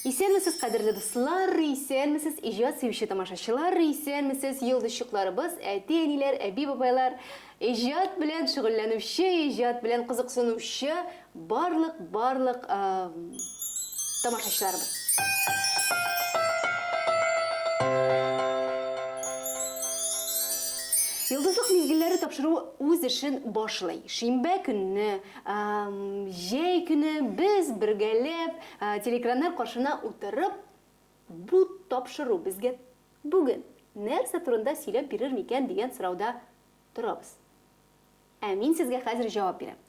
Исәнмесез, кадерле дуслар, исәнмесез, иҗат сөюче тамашачылар, исәнмесез, йолдызчыкларыбыз, әти-әниләр, әби-бабайлар, иҗат белән шөгыльләнүче, иҗат белән кызыксынучы барлык, барлык тамашачыларыбыз. Йолдызлык мизгелләре тапшыруы үз эшен башлый. Шимбә көнне, җәй көне без бергәләп телеэкраннар каршына утырып, бу тапшыру безгә бүген нәрсә турында сөйләп бирер микән дигән сорауда торабыз. Ә мин сезгә хәзер җавап бирәм.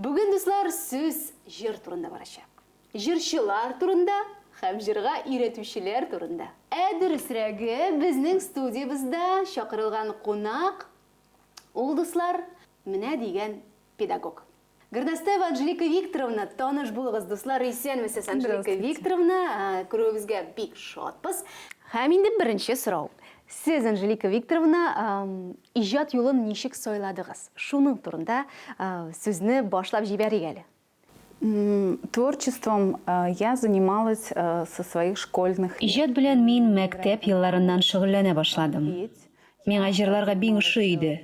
Бүген, дуслар, сүз җыр турында барачак. Җырчылар турында һәм җырга өйрәтүчеләр турында. Ә дөресрәге, безнең студиябездә чакырылган кунак, ул, дуслар, менә дигән педагог. Горностаева Анжелика Викторовна, таныш булыгыз, дуслар, исәнмесез, Анжелика Викторовна, күрүебезгә бик шатбыз. Һәм инде беренче сорау. Сез, Анжелика Викторовна, иҗат юлын ничек сайладыгыз? Шуның турында сүзне башлап җибәрик әле. Творчеством я занималась со своих школьных лет. Иҗат белән мин мәктәп елларыннан шөгыльләнә башладым. Миңа җырларга бик ошый иде.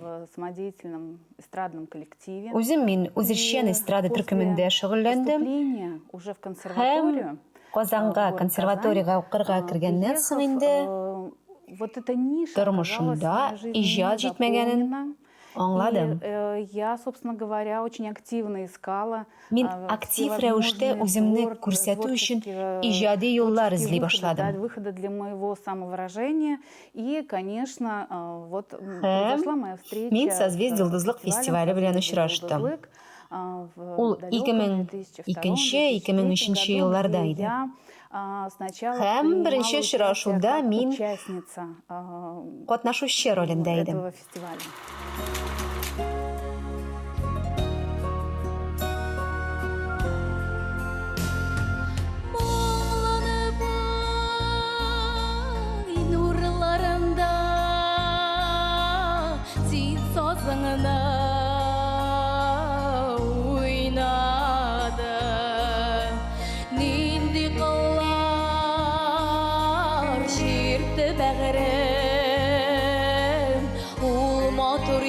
Үзем мин үзешчән эстрада төркемендә шөгыльләндем һәм Казанга консерваториягә укырга кергәннән соң инде тормышымда иҗат җитмәгәнен Аңладым. Я, собственно говоря, очень активно искала. Мин актив рәвештә үземне күрсәтү өчен иҗади юллар эзли башладым. Выхода для моего самовыражения. И, конечно, вот Һәм произошла моя встреча мин Созвездие-Йолдызлык фестивале белән очраштым. Ул 2002-2003 елларда иде. Һәм беренче очрашуда мин катнашучы ролендә идем. Фестивале. Моңланып ай нурларында син сазыңны уйнадың. Нинди кыллар чиртте бәгырем, Ул матур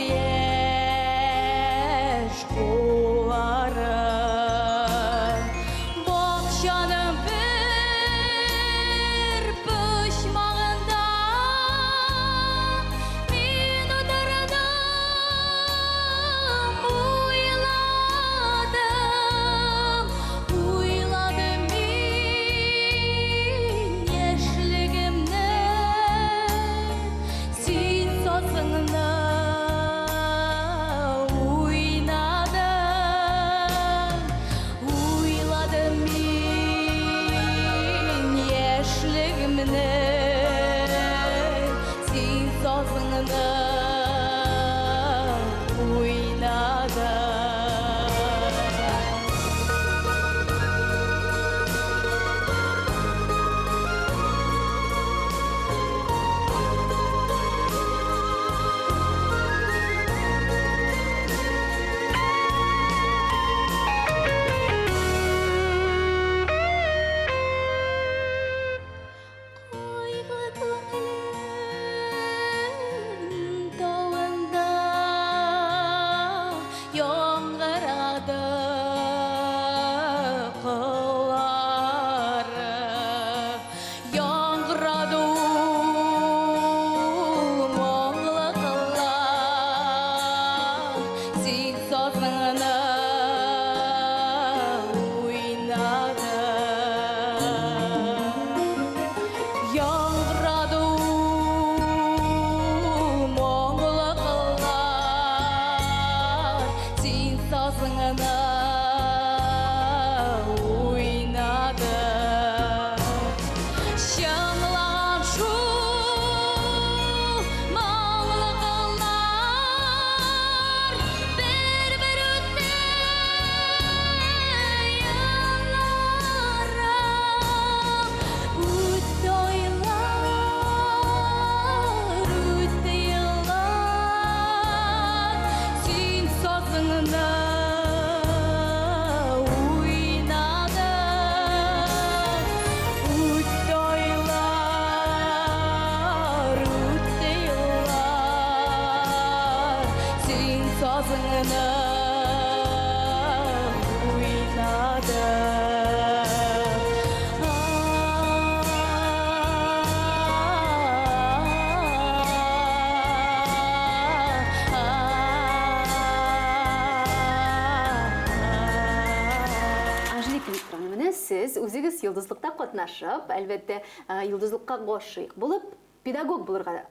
Викторовна, менә сез үзегез Йолдызлыкта катнашып, әлбәттә, Йолдызлыкка гашыйк булып, педагог булырга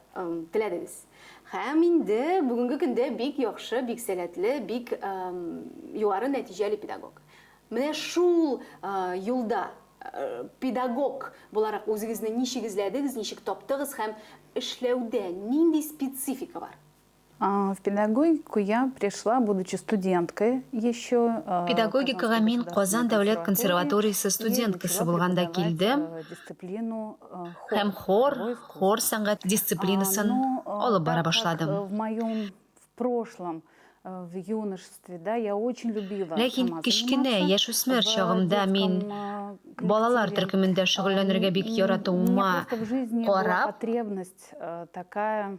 теләдегез. Һәм инде бүгенге көндә бик яхшы, бик сәләтле, бик югары нәтиҗәле педагог. Менә шул юлда педагог буларак үзегезне ничек эзләдегез, ничек таптыгыз һәм эшләүдә нинди специфика бар? В педагогику я пришла, будучи студенткой еще. Педагогикага мин Казан дәүләт консерваториясе студенткасы булганда килдем һәм хор, хор сәнгать дисциплинасын алып бара башладым. В моем в прошлом, в юношестве, да, я очень любила. Ләкин кечкенә яшүсмер чагымда мин балалар төркемендә шөгыльләнергә бик яратуыма карап, потребность такая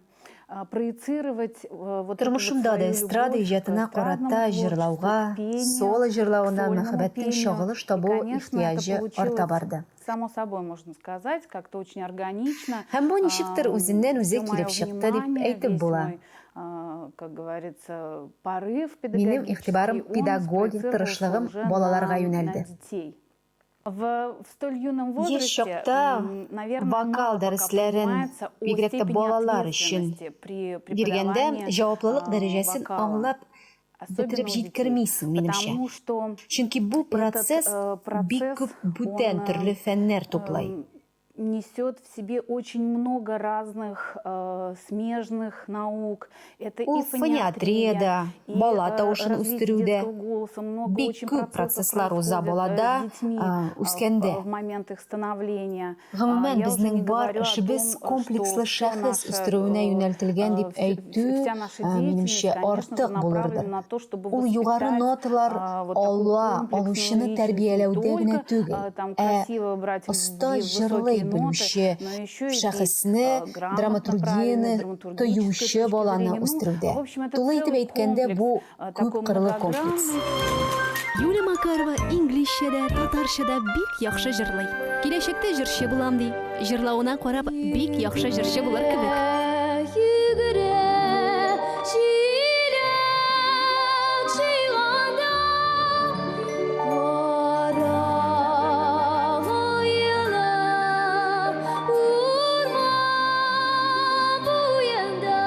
проецировать вот Тормышымда да эстрада иҗатына карата җырлауга, соло җырлавына мәхәббәтнең чагылыш табу ихтыяҗы арта барды. Само собой, можно сказать, как-то очень органично. Һәм бу ничектер үзеннән-үзе килеп чыкты дип әйтеп була. Как говорится, порыв. Минем игътибарым, педагогик тырышлыгым балаларга юнәлде. Яшь чакта вокал дәресләрен, бигрәк тә балалар өчен биргәндә, җаваплылык дәрәҗәсен аңлап бетереп җиткермисең, минемчә. Чөнки бу процесс бик күп бүтән төрле фәннәр туплый. Несет в себе очень много разных смежных наук. Это Ул и фониатрия да, бала тавышын үстерү дә, бик күп процесслар уза балада үскәндә. В момент их становления. Гомумән, безнең бар эшебез комплекслы шәхес үстерүенә юнәлтелгән дип әйтү, минемчә, артык булырдыр. Ул югары ноталар ала алучыны тәрбияләүдә генә түгел, ә оста җырлый белүче шәхесне, драматургияне тоючы баланы үстерүдә. Тулы итеп әйткәндә, бу күпкырлы комплекс. Юля Макарова инглизчә дә, татарча да бик яхшы җырлый. Киләчәктә җырчы булам ди. Җырлавына карап, бик яхшы җырчы булыр кебек. Йөгерә җиләк җыйганда, кара елы урман буенда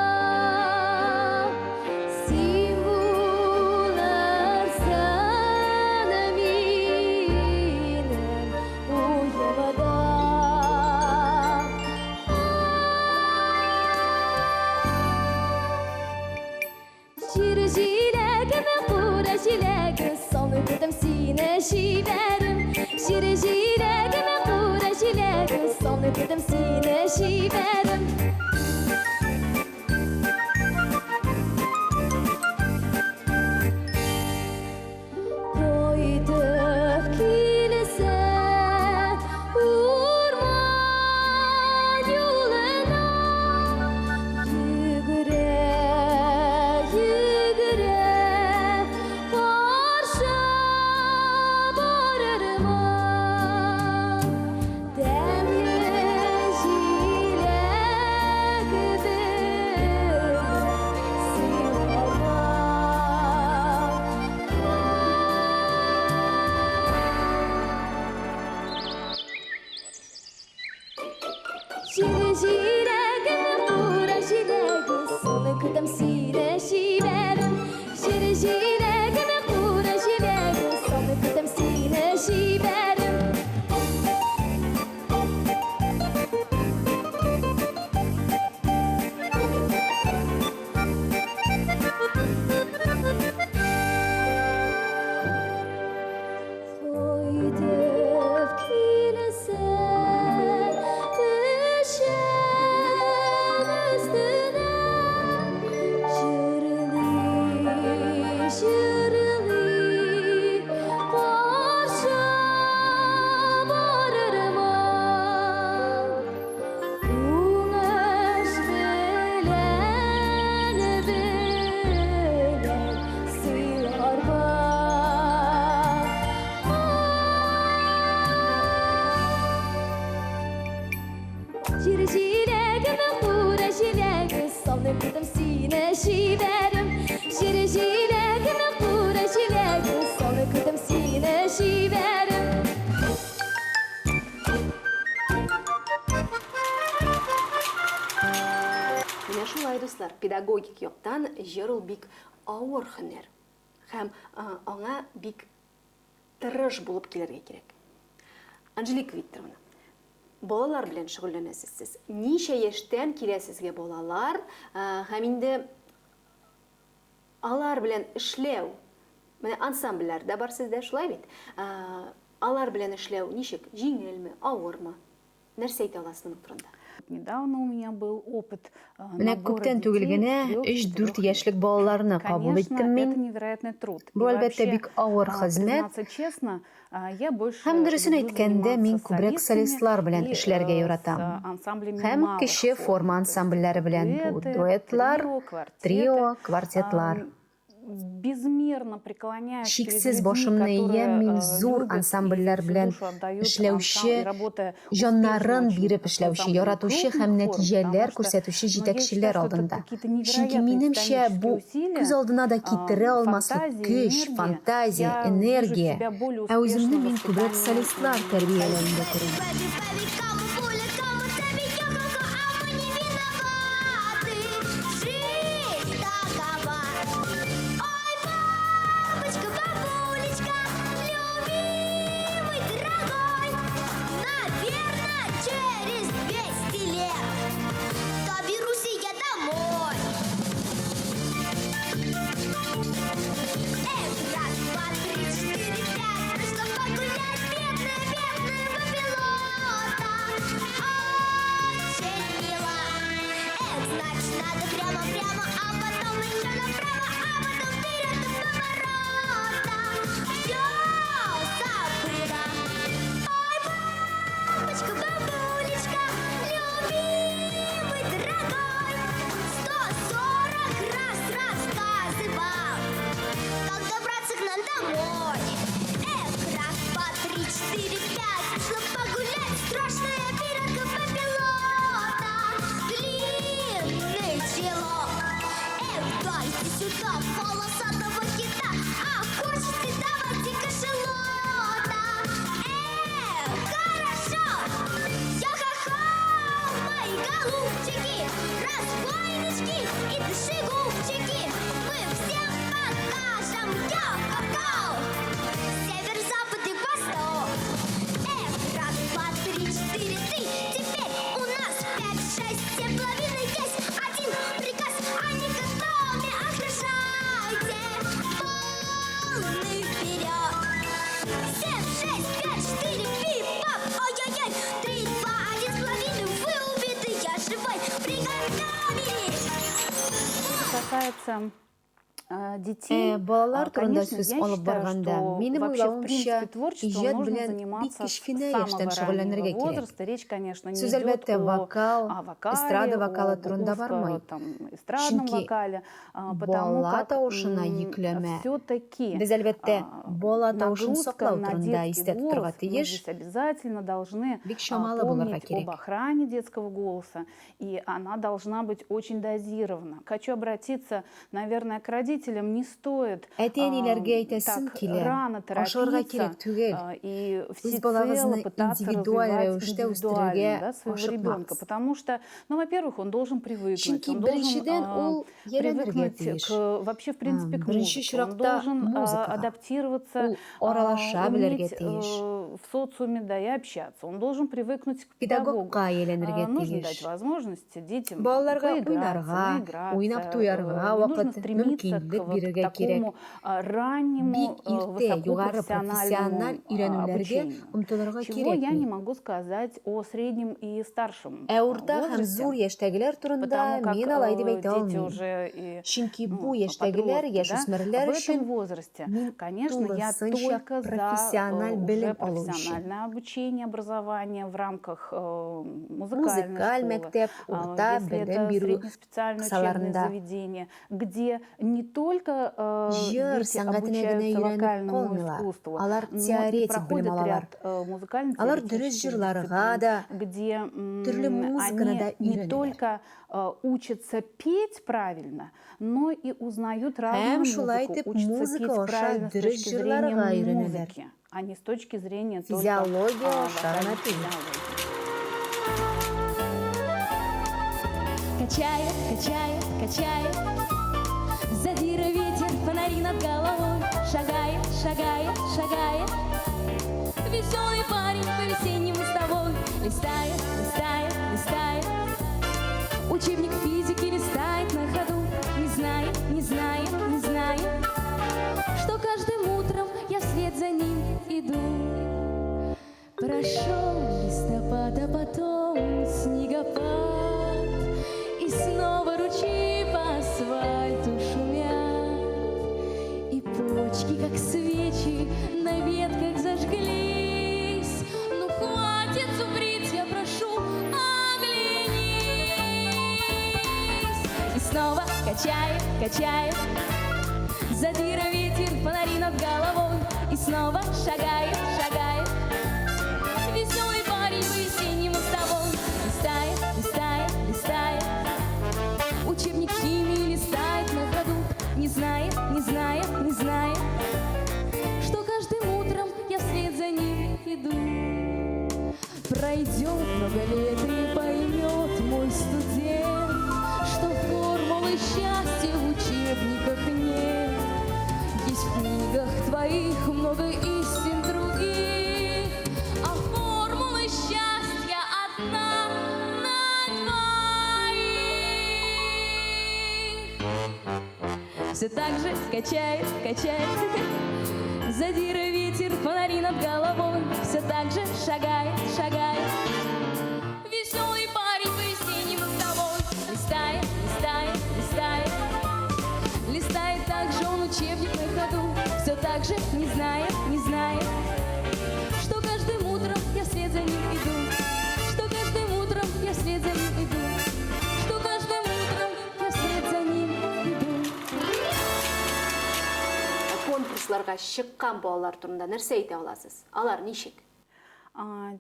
син булырсың минем уемда. педагогик яктан җыр ул бик авыр һөнәр. Һәм аңа бик тырыш булып килергә кирәк. Анжелика Викторовна, балалар белән шөгыльләнәсез сез. Ничә яшьтән килә сезгә балалар һәм инде алар белән эшләү, менә ансамбльләр дә бар сездә, шулай бит? Алар белән эшләү ничек, җиңелме, авырмы? Нәрсә әйтә аласыз моның турында? Недавно у меня был опыт Менә күптән түгел генә өч-дүрт яшьлек балаларны кабул иттем мин. Бу, әлбәттә, бик авыр хезмәт. Һәм дөресен әйткәндә, мин күбрәк солистлар белән эшләргә яратам. Һәм кече форма ансамбльләре белән, бу дуэтлар, трио, квартетлар. Чиксез башымны иям мин зур ансамбльләр белән эшләүче, җаннарын биреп эшләүче, яратучы һәм нәтиҗәләр күрсәтүче җитәкчеләр алдында. Чөнки, минемчә, бу күз алдына да китерә алмаслык көч, фантазия, энергия. Ә үземне мин күбрәк солистлар тәрбияләвендә күрәм. Касается Ә балалар турында сүз алып барганда, минем уйлавымча, иҗат белән бик кечкенә яшьтән шөгыльләнергә кирәк. Сүз, әлбәттә, вокал, эстрада вокалы турында бармый. Чөнки бала тавышына йөкләмә. Без, әлбәттә, бала тавышын саклау турында истә тотырга тиеш, бик чамалы булырга кирәк. И она должна быть очень дозирована. Хочу обратиться, наверное, к родителям. Не стоит Әти-әниләргә әйтәсем так килә, рано ашыгырга торопиться кирәк түгел. и Үз всецело балагызны пытаться индивидуаль развивать рәвештә индивидуально, үстерергә да, своего ребенка. ашыкмагыз. Потому что, ну, во-первых, он должен привыкнуть, Чөнки, он должен беренчедән, ул ияләнергә привыкнуть тиеш. к, вообще, в принципе, к Беренче музыке. Он чиратта, должен музыкага. адаптироваться, Ул аралаша белергә уметь тиеш. в социуме, да, и общаться. Он должен привыкнуть к педагогу. Педагогка ияләнергә Нужно дать тиеш. возможность детям Балаларга поиграться, уйнарга, уйнап наиграться. туярга Не нужно вакыт, стремиться к мөмкинлек вот к бирергә кирәк. такому раннему Бик иртә югары профессиональ высокопрофессиональному өйрәнүләргә обучению. омтылырга Чего я не кирәкми. могу сказать о среднем и старшем Ә урта һәм возрасте, зур яшьтәгеләр турында потому как мин алай дип әйтә дети алмыйм. уже и Чөнки бу ну, яшьтәгеләр, подростки, да, яшүсмерләр в этом өчен возрасте, мин конечно, я тулысынча только за профессиональ уже белем алу өчен. профессиональное обучение, образование в рамках музыкальной Музыкаль школы, мәктәп, урта если белем это бирү среднеспециальное учебное кысаларында. заведение, где не только Җыр дети сәнгатенә генә обучаются өйрәнеп вокальному калмыйлар, искусству, алар но и теоретик белем проходят алалар. ряд Алар дөрес музыкально-теоретических җырларга дисциплин, да, где төрле музыканы они да не өйрәнәләр. только учатся петь правильно, но и узнают Һәм разную шулай музыку, итеп учатся музыка петь аша правильно с дөрес точки зрения җырларга өйрәнәләр. музыки, а не с точки зрения только Физиология аша гына вокальной түгел. физиологии. качает, качает, качает. Задира ветер, фонари над головой, шагает, шагает, шагает. Веселый парень по весенней мостовой листает, листает, листает. Учебник физики листает на ходу, не знает, не знает, не знает, что каждым утром я вслед за ним иду. Прошел листопад, а потом снегопад, и снова ручьи по асфальту шумят, и почки, как свечи, на ветках зажглись. Ну хватит зубрить, я прошу, оглянись. И снова качает, качает, задира ветер, фонари над головой, и снова шагает, шагает. Веселый парень в весенней мостовой листает, листает, листает. Учебник химии листает на ходу, не знает, не знает, не знает, что каждым утром я вслед за ним иду. Пройдет много лет и поймет мой студент, что формулы счастья в учебниках нет. Есть в книгах твоих много истин других, а формула счастья одна на двоих. Все так же качает, качает, задира ветер, фонари над головой, все так же шагает, шагает. Веселый парень по весенней мостовой листает, листает, листает. Листает также он учебник на ходу, все так же не знает, не знает, что каждым утром я вслед за ним иду, что каждым утром я вслед за ним иду, что каждым утром я вслед за ним иду. Конкурсларга чыккан балалар турында нәрсә әйтә аласыз? Алар ничек?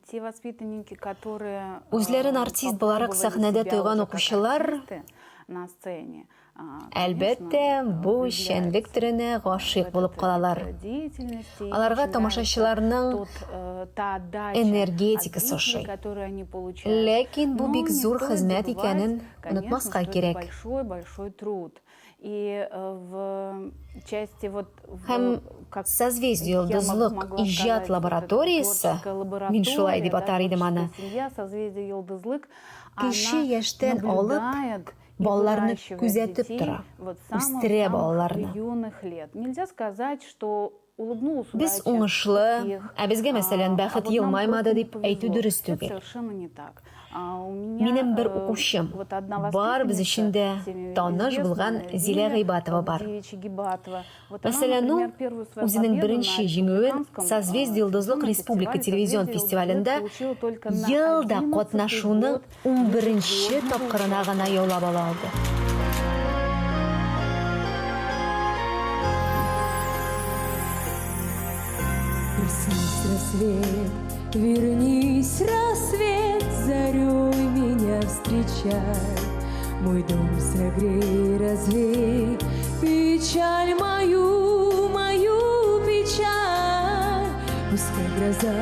Те воспитанники, которые Үзләрен артист буларак сәхнәдә тойган укучылар, на сцене, әлбәттә, бу эшчәнлек төренә гашыйк булып калалар. Аларга тамашачыларның энергетикасы ошый. Ләкин бу бик зур хезмәт икәнен онытмаска кирәк. Большой-большой труд. И в части вот Һәм Созвездие Йолдызлык иҗат лабораториясе, мин шулай дип атар идем аны, кече яшьтән алып балаларны күзәтеп тора, үстерә балаларны. Нельзя сказать, что улыбнулся Без уңышлы, ә безгә, мәсәлән, бәхет елмаймады дип әйтү дөрес түгел. Совершенно не так. Минем бер укучым, барыбыз өчен дә таныш булган Зилә Гыйбатова бар. Мәсәлән, ул үзенең беренче җиңүен Созвездие Йолдызлык республика телевизион фестивалендә ел да катнашуның 11нче тапкырына гына яулап ала алды. Проснись, рассвет, вернись, рассвет, зарей меня встречай. Мой дом согрей, развей печаль мою, мою печаль. Пускай гроза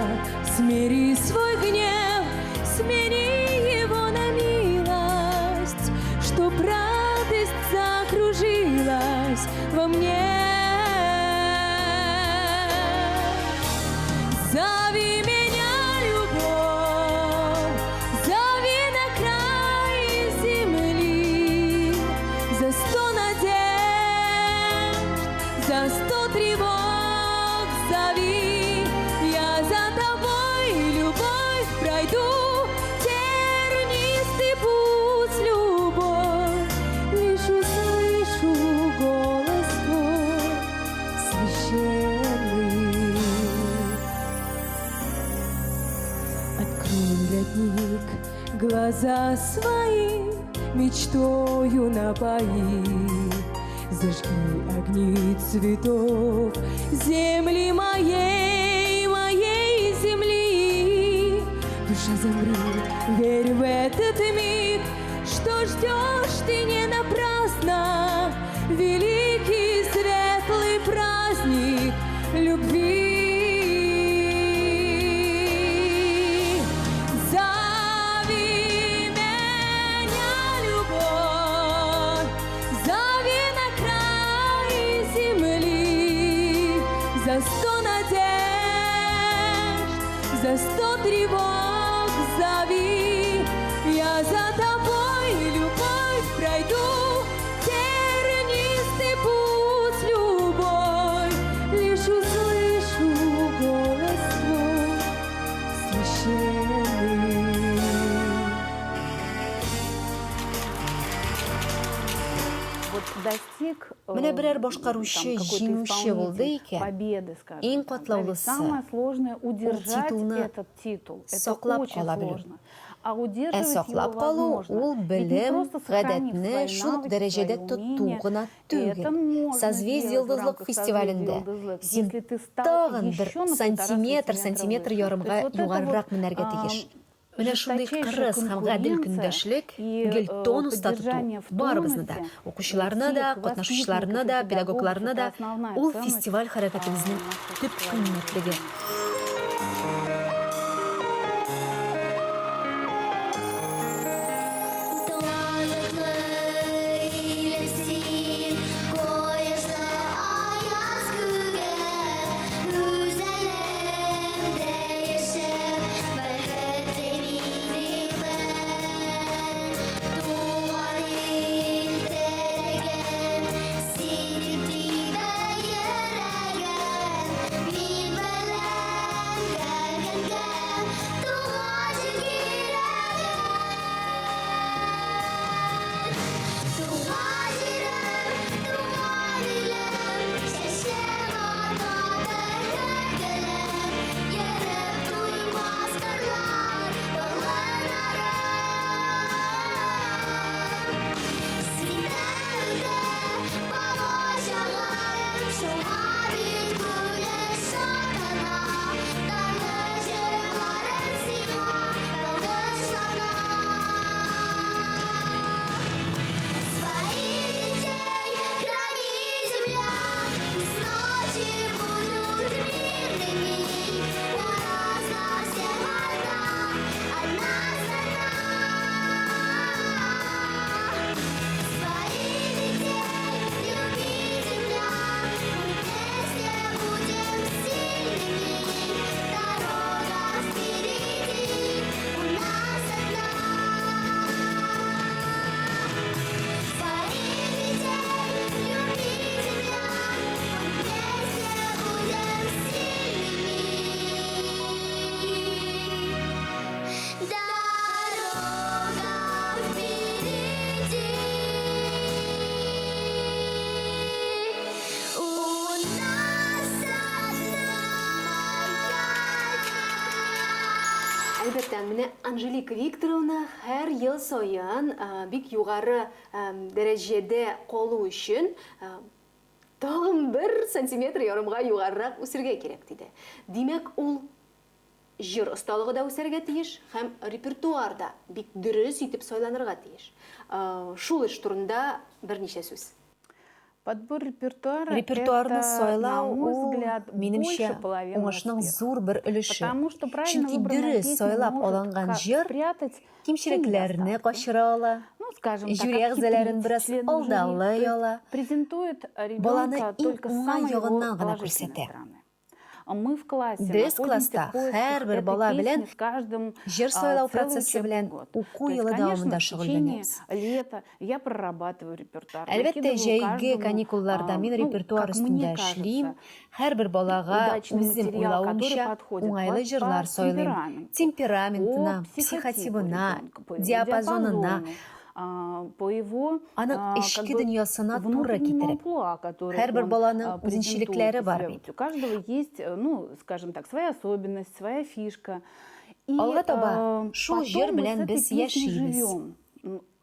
смири свой гнев, смени его на милость, чтоб радость закружилась во мне. Зови меня, любовь, зови на край земли, за 100 надежд, за 100 тревог зови. Я за тобой, любовь, пройду тернистый путь, любовь, лишь услышу голос твой священный. Открой, родник, глаза свои, мечтою напои. Зажги огни цветов земли моей, моей земли. Душа, замри, верь в этот миг, что ждешь ты не напрасно. Великий светлый праздник любви. Зови меня, любовь, За сто тревог зови. Я за тобой, любовь, пройду тернистый путь, любовь. Лишь услышу голос твой священный. Менә берәр башкаручы җиңүче булды икән, иң катлаулысы, ул титулны саклап кала белү. Ә саклап калу ул белем, гадәтне шул ук дәрәҗәдә тоту гына түгел. Созвездие-Йолдызлык фестивалендә син тагын бер сантиметр-сантиметр ярымга югарырак менәргә тиеш. Менә шундый кырыс һәм гадел көндәшлек, гел тонуста тоту барыбызны да, укучыларны да, катнашучыларны да, педагогларны да, ул фестиваль хәрәкәтебезнең төп кыйммәтлеге. Әлбәттә, менә Анжелика Викторовна һәр ел саен бик югары дәрәҗәдә калу өчен тагын бер сантиметр ярымга югарырак үсергә кирәк, диде. Димәк, ул җыр осталыгы да үсәргә тиеш һәм репертуар да бик дөрес итеп сайланырга тиеш. Шул эш турында берничә сүз. Подбор репертуара Репертуарны это, сайлау на мой ул, взгляд, минемчә, больше половины уңышның успеха. зур бер өлеше. Потому что правильно Чөнки выбранная дөрес песня сайлап может алынган ка- җыр спрятать все кимчелекләрне недостатки. качыра ала, Ну, скажем так, жюри әгъзаларын обхитрить бераз членов жюри. То алдалый есть ала, презентует баланы ребенка иң только с уңай самой его ягыннан гына положительной күрсәтә. стороны. А Мы в классе Без находимся класста в поисках һәрбер этой бала песни белән с каждым җыр сайлау целый процессы учебный белән год. уку То есть, елы конечно, дәвамында в течение шөгыльләнәбез. лета я прорабатываю репертуар, Әлбәттә, накидываю җәйге каждому, каникулларда мин ну, репертуар как мне өстендә эшлим, кажется, һәрбер балага удачный үзем материал, который уйлавымча подходит уңайлы по җырлар сайлыйм. темпераменту, Темпераментына, по психотипу психотибына, ребенка, по его диапазонына, диапазону, по его аның как эчке бы дөньясына туры внутреннему китереп. амплуа, который Һәрбер он баланың презентует үзенчәлекләре из бар себя. бит. Вот у каждого есть, ну, скажем так, своя особенность, своя фишка. И Алга таба шул потом җыр мы с белән этой без песней яшибез. живем.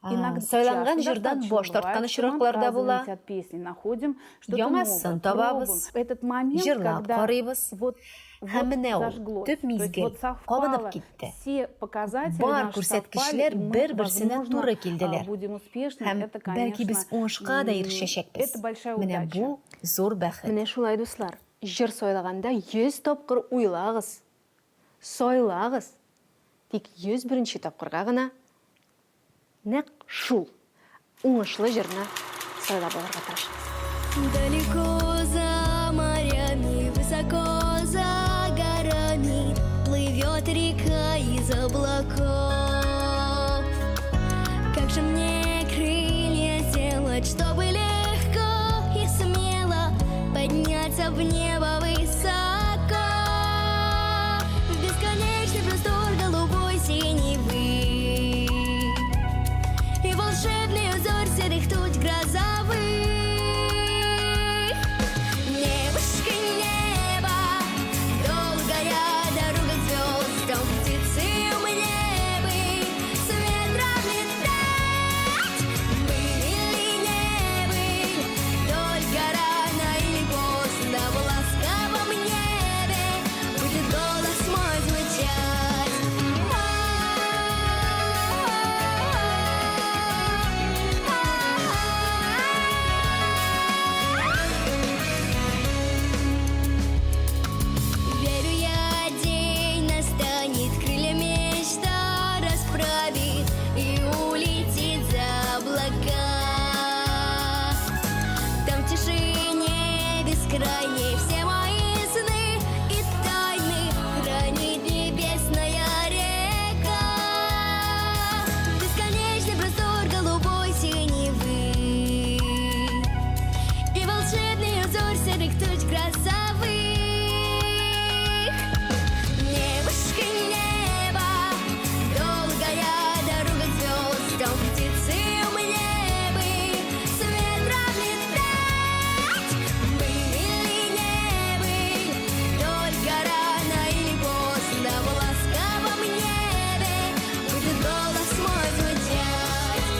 Иногда Сайланган часто җырдан достаточно баш тарткан бывает, что мы очраклар да була. отказываемся от песни, находим что-то Яңасын новое, табабыз, пробуем. Этот момент, җырлап когда карыйбыз. вот Һәм вот менә ул зажглось. төп То есть мизгел вот кабынып совпало китте. все показатели Бар наши совпали, күрсәткечләр и мы, бер-берсенә возможно, туры килделәр. будем успешны. Һәм Это, бәлки без конечно, уңышка да ирешәчәкбез. это большая Менә удача. бу зур бәхет. Менә шулай, дуслар, җыр сайлаганда 100 тапкыр уйлагыз, сайлагыз. Тик 101 тапкырга гына нәкъ шул уңышлы җырны сайлап алырга тырышыгыз. Далеко за морями, высоко за горами плывет Идет река из облаков. Как же мне крылья сделать, чтобы легко и смело подняться в небо высоко? В бесконечный простор голубой синевы и волшебный узор серых туч грозовых. Небушка, небо, долгая дорога к звездам, птицы мне бы с ветром летать. Были или не были, только рано или поздно в ласковом небе будет голос мой звучать. Верю я, день настанет, крылья мечта расправит и улетит за облака. Там в тишине бескрайней все мои сны и тайны хранит небесная река. Бесконечный простор голубой синевы и волшебный узор серых туч грозовых. Небушка, небо, долгая дорога к звездам, птицы мне бы с ветром летать. Были или не были, только рано или поздно в ласковом небе будет голос мой звучать.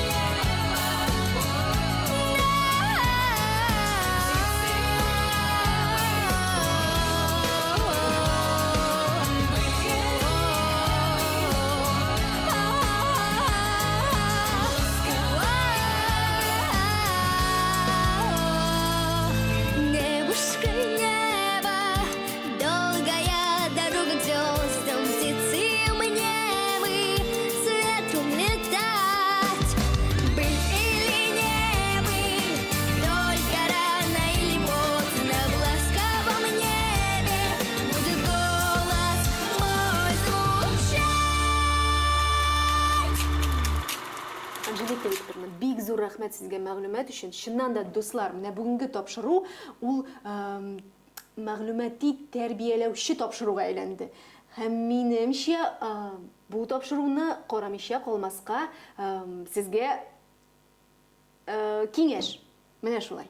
Небушка, небо, долгая дорога к звездам, птицы мне бы с ветром летать. Быть или не быть, только рано или поздно в ласковом небе будет голос мой звучать. Анжелика Викторовна, бик зур рәхмәт сезгә мәгълүмат өчен. Чыннан да, дуслар, менә бүгенге тапшыру ул мәгълүмати тәрбияләүче тапшыруга әйләнде. Һәм минемчә, бу тапшыруны карамыйча калмаска сезгә киңәш. Менә шулай.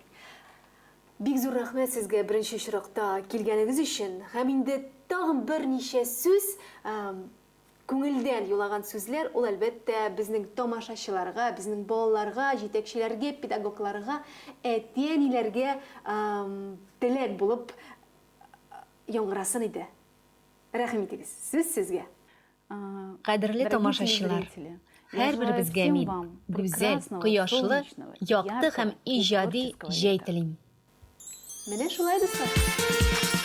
Бик зур рәхмәт сезгә беренче очракта килгәнегез өчен. Һәм инде тагын берничә сүз, күңелдән юлаган сүзләр, ул әлбәттә безнең тамашачыларга, безнең балаларга, җитәкчеләргә, педагогларга, әти-әниләргә теләк булып яңгырасын иде. Рәхим итегез, сүз сезгә. Кадерле тамашачылар, һәрберебезгә мин гүзәл, кояшлы, якты һәм иҗади җәй телим. Менә шулай, дуслар.